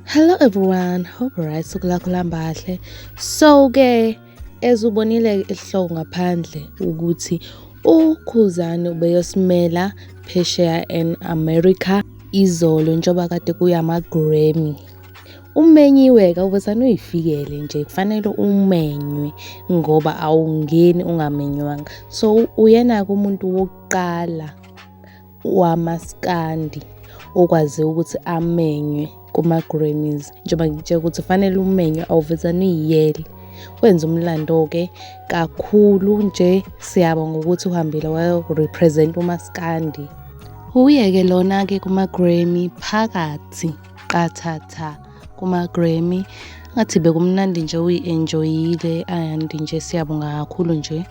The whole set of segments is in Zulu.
Hello everyone, hope right suku lakho lihamba kahle. So-ke as ubonile isihloko ngaphandle ukuthi uKhuzani ubeyosimela phesheya in America izolo njengoba kade kuyama-Grammy. Umenyiwe-ke awuvesane uy'fikele nje kufanele umenywe ngoba awungeni ungamenywanga. So uyena-ke umuntu wokuqala wamaskandi okwazi ukuthi amenywe kuma-Grammys. Njengoba ngikutshela ukuthi kufanele umenywe awuvesane uy'yele. Wenza umlando-ke kakhulu nje siyabonga ukuthi uhambile wayo-represent umaskandi. Uye-ke lona-ke kuma-Grammy phakathi qathatha kuma-Grammy. Ngathi bekumnandi nje uyi-enjoy-ile and nje siyabonga kakhulu nje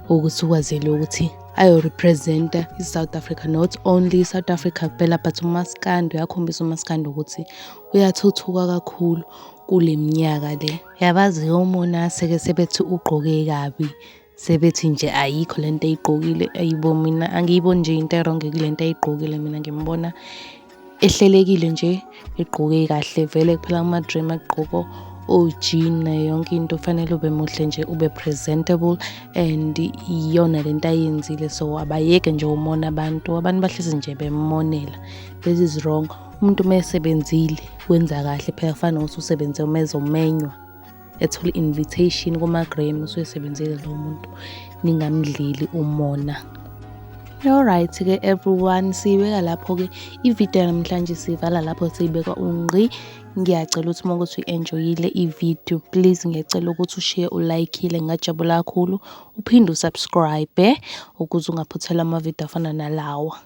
ukuthi ukwazile ukuthi ayo-represent-a i-South Africa, not only i-South Africa kuphela but umaskandi uyakhombisa umaskandi ukuthi uyathuthuka kakhulu kule minyaka le. Yabazi omona seke sebethi ugqoke kabi, sebethi nje ayikho lento ayigqokile. Ayibo mina angiyiboni nje into e-wrong kule nto ayigqokile mina ngimbona ehlelekile nje egqoke kahle vele kuphela kuma-Grammy akugqokwa o-jean nayo yonke into kufanele ube muhle nje ube presentable and iyona lento ayenzile so abayeke nje umona abantu abantu bahlezi nje bemonela. This is wrong. Umuntu uma esebenzile wenza kahle phela kufana nokuthi usebenze uma ezomenywa ethola i-invitation kuma-Grammy usuyesebenzile lowo muntu ningamdleli umona. Alright-ke everyone, siyibeka lapho-ke ividiyo yanamhlanje siyivala lapho siyibeka ungqi. Ngiyacela ukuthi uma kuwukuthi uyi-enjoy-ile ividiyo please ngiyacela ukuthi ushiye u-like-ile ngingajabula kakhulu. Uphinde u-subscribe ukuze ungaphuthelwa amavidiyo afana nalawa.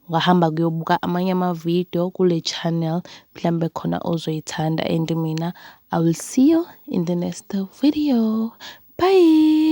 Ungahamba kuyobuka amanye amavidiyo kule channel mhlambe khona ozoyithanda and mina I will see you in the next video. Bye.